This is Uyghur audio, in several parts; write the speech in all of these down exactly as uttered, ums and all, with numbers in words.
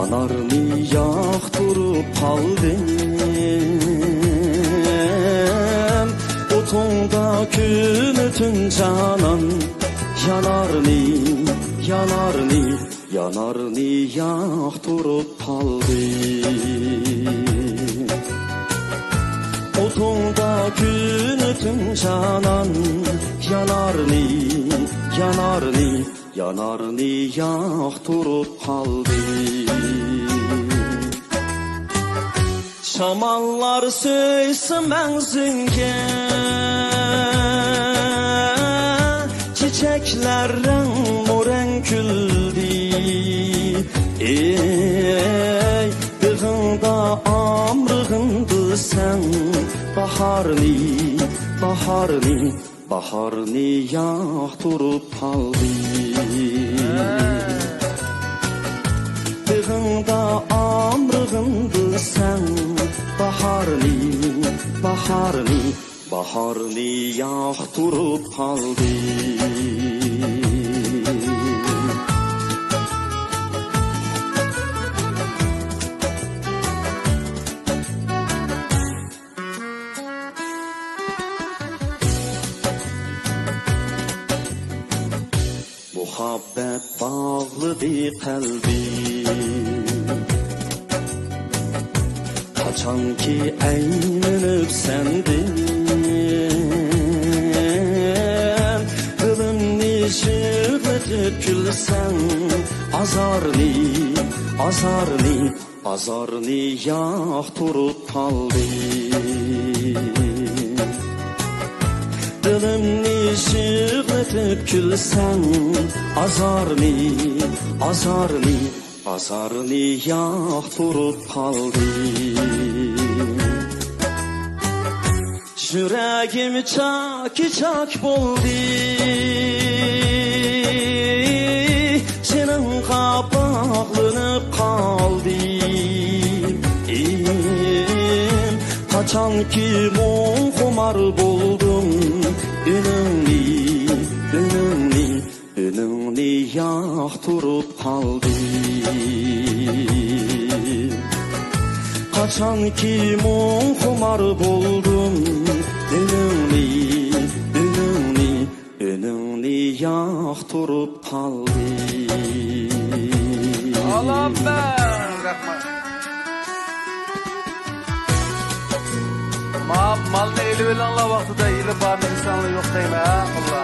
يانارنى ياقتۇرۇپ قالدىم. ئوتۇڭدا كۈنۈتۈن جانان، يانارنى، يانارنى، يانارنى ياقتۇرۇپ قالدىم. ئوتۇڭدا كۈنۈتۈن جانان، يانارنى، يانارنى، يانارنى ياقتۇرۇپ قالدى. شاماللار سۆيسە مەڭزىڭگە، چېچەكلەر رەڭمۇرەڭ كۈلدى. ئەي، بېغىڭدا ئامرىغىن بىلسەڭ، باھارنى، باھارنى، باھارنى ياقتۇرۇپ قالدى. بېغىڭدا ئامرىغىن بىلسەڭ، باھارنى، باھارنى، باھارنى ياقتۇرۇپ قالدى. مۇھەببەت باغلىدى قەلبىم. قاچانكى ئەيلىنىپ سەندىن، دىلىمنى يىغلىتىپ كۈلسەڭ، ئازارنى، ئازارنى، ئازارنى ياقتۇرۇپ قالدى. دىلىمنى يىغلىتىپ كۈلسەڭ، ئازارنى، ئازارنى، ئازارنى ياقتۇرۇپ قالدى. يۈرەگىم چاكى-چاك بولدى، سېنىڭغا باغلىنىپ قالدىم. قاچانكى مۇڭخۇمار بولدۇم، ئۈنۈڭنى، ئۈنۈڭنى، ئۈنۈڭنى ياقتۇرۇپ قالدىم. قاچانكى مۇڭخۇمار بولدۇم، ئۈنۈڭنى، ئۈنۈڭنى، ئۈنۈڭنى ياقتۇرۇپ قالدىم. ئالامەن! رەھمەت. ما-، مالنى ئېلىۋېلىڭلار ۋاقتىدا، ئېلىپ بارمىساڭلار يوق دەيمەن، ھە، موللا.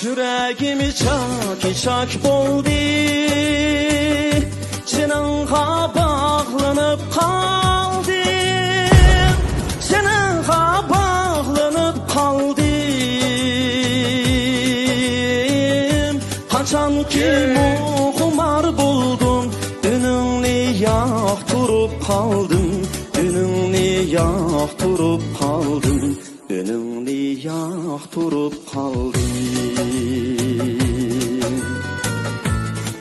يۈرەگىم چاكى-چاك بولدى، سېنىڭغا باغلىنىپ قالدىم، سېنىڭغا باغلىنىپ قالدىم. قاچانكى مۇڭخۇمار بولدۇم، ئۈنۈڭنى ياقتۇرۇپ قالدىم، ئۈنۈڭنى ياقتۇرۇپ قالدىم. ئۈنۈڭنى ياقتۇرۇپ قالدىم.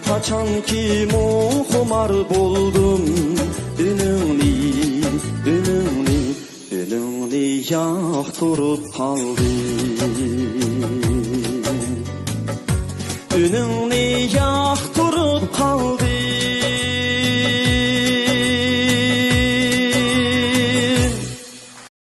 قاچانكى مۇڭخۇمار بولدۇم، ئۈنۈڭنى، ئۈنۈڭنى، ئۈنۈڭنى ياقتۇرۇپ قالدىم. ئۈنۈڭ